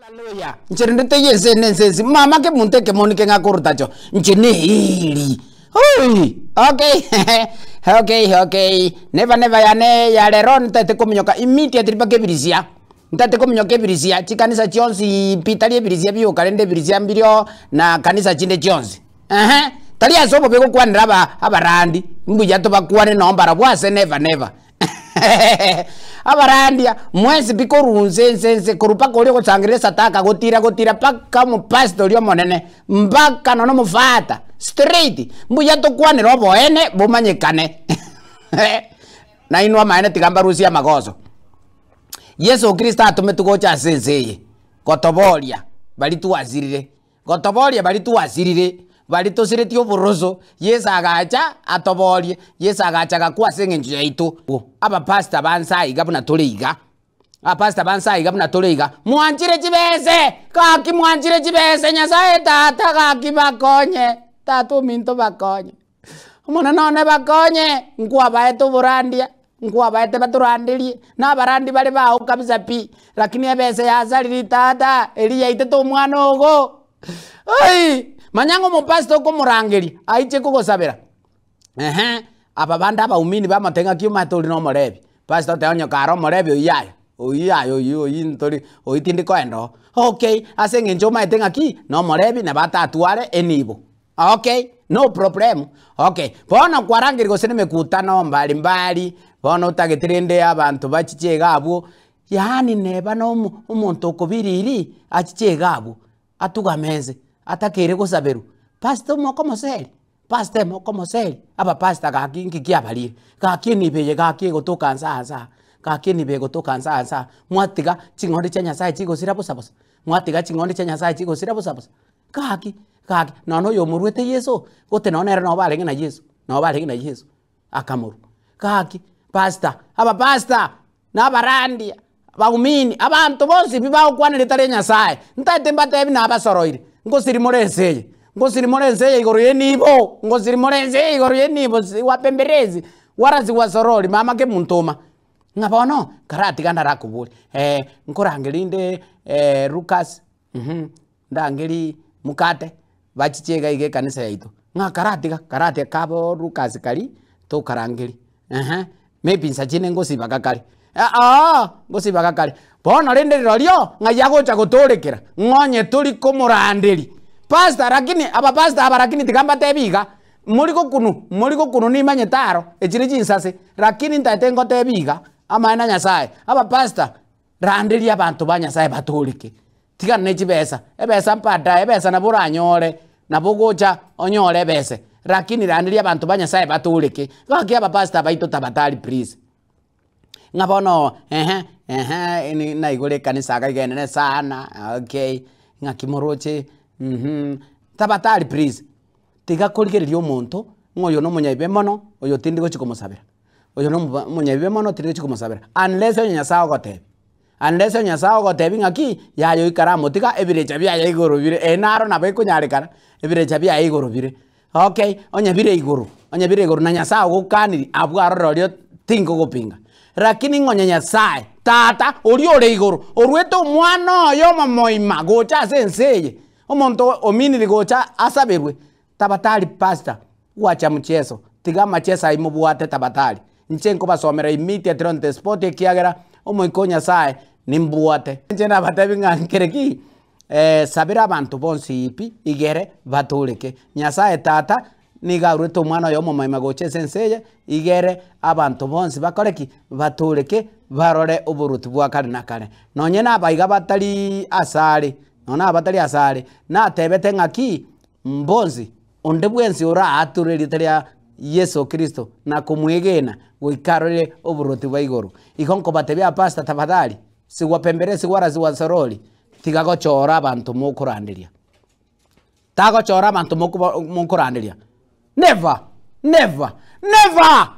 Haleluya! Inche rende teiyo ense ende ense ensi, mama kemonto ekemoni keng'a korutacho, inche neeri. Oi! Okay, okay, okay, never never yane ya rero ntaete kominyoka immediately mpaka ebirisia, ntaete kominyoka ebirisia, chikanisa chionsi pi tari ebirisia bioka rende ebirisia mbirio na kanisa chinde chionsi, ehe, tari ase obobe gokwanera aba abarandi, mbuya tobakwane nonye mbarabwo ase never never. Abarandia, mwensi pi korwa nse nse nse, korwa mpaka oria ogosangereria esataka, gotira gotira mpaka omopastor oria omonene, mpaka nonya omofata, straight, mbuya tokwanere oboene bomanyekane nainwe amaene tiga mbarusie amagoso. Yeso Kristo atometwe gocha ase ense eye, gotoboria baria twasirire. Gotoboria baria twasirire, baria tosiretie oboroso, Yeso agacha atoborie, Yeso agacha agakwa ase eng'encho yaito. Abapastor ba nse aiga buna tore iga, abapastor ba nse aiga buna tore iga, mwanchire chibese, gaki mwanchire chibese Nyasaye tata gaki bakonye, tata ominto bakonye. Omonene one bakonye, nkwabaete oborandia, nkwabaete batoranderie, na abarandi bare bao kabisa pi, lakini ebesa yasariri tata, eria yaitete omwana ogo. Aii! Manya ng'a omopastor okomorangeria, aiche kogosabera, ehe, aba bande abaumini bamotebia ng'aki omanyete ori na omorebi, pastor oteba onye kare omorebi oyio yaya, oyio yaya oyio oyio ntori oyio tindi koenda oo. Okay, ase eng'encho omanyete ng'aki, na omorebi nabo atatware enibo. Okay, no problem, okay. Bono kwarangeria gose na emekutano mbari mbari, bono otagete rende abanto bachiche iga abwo, yaani neba na omo omonto okobiriri, achiche iga abwo, atugame inse, atakeire gosaberwa, pastor mokomoseri, pastor mokomoseri, abapastor gaki nki kiabarire, gaki enibo eye gaki egotoka nsa aa nsa aa, gaki enibo egotoka nsa aa nsa aa, mwatiga ching'ondi chia Nyasaye chigosira bosa bosa, mwatiga ching'ondi chia Nyasaye chigosira bosa bosa. Gaki, gaki, nonya oyo omoruete Yeso, gote nonya nere nabo barenge na Yeso, nabo barenge na Yeso, akamorua. Gaki, pastor, abapastor, na abarandia, abaumini, abanto bonsi pi bagokwana erieta ria Nyasaye, ntaete mbatebi nabasoroire, ngosiri more ense eye, ngosiri more ense eye igoro y'enibo, ngosiri more ense eye igoro y'enibo si wapemberezi, wala siwasorori mama kemunto oma. Ng'a bono, karatiga ndarakoborie, nkorangeria inde Lucas. Ndangerie mokate, bachiche iga iga ekanisa yaito, ng'a karatiga karatiga kabo Lucas karia tokarangeria ehe, maybe nsa chinde ngosibaga kare aa ngosibaga kare. Bono rende rirorio ng'ai agocha gotorekera, ng'onye tori komoranderia. Pastor lakini abapastor aba lakini tiga mbatebi iga, mori gokunu mori gokunu nimanyete aro, echi ne chinsase, lakini ntaete ngotebi iga, amaene a Nyasaye, abapastor Randeria abanto ba Nyasaye batooreke, tigana ne chibesa, ebesa baadaye, ebesa nabo oranyore, nabo ogocha onyore ebese, lakini randeria abanto ba Nyasaye batooreke. Gaki abapastor baito tafadhali please, ng'a bono ehe ehe ni naigure ekanisa iga iga enene sana okay, ng'aki moroche mh, tafadhali please, tiga korigereria omonto ng'a oyo na omonyabibe mono, oyo tindi gochi komosabera. Oyo na omoba omonyabibe mono tindi gochia komosabera, unless onye Nyasaye ogotebia, unless onye Nyasaye ogotebia ng'aki, yaya oyio karamotiga ebirecha biaye igoro bire, ere naro nabo ekonyarekana, ebirecha biaye igoro bire. Okay, onye bire igoro, onye bire igoro na Nyasaye ogokaniri abwo aroro orio tingogopinga. Lakini ng'a onye Nyasaye, Tata, oria ore igoro, oruete omwana oye omomoima gocha ase ense eye, omonto ominiri gocha asaberwe, Tabatari pastor, gwacha mcheso, tiga amacheso ayio mobwate tabatari. Inche nkobasomera immediately on the spot ekiagera omoika o Nyasaye nimbwate. Inche nabatebi ng'a nkere ki? Sabera abanto bonsi pi igere batoreke. Nyasaye Tata nigo aruete omwana oye omomoima gocha ase ense eye, igere abanto bonsi bakore ki? Batoreke barore oboruoti bwa kare na kare. Nonye nabaiga batari asare, nonye nabatari asare, natebete ng'aki? Mbonsi, onde bwensi oraature erieta ria Yeso Kristo na komwegena goika arore oboruoti bwa igoro. Igo nkobatebia abapastor tafadhali, siwapemberesi wala siwasorori, tiga gochora abanto mokoranderia. Tagochora abanto mokoba mokoranderia. Never! Never! Never!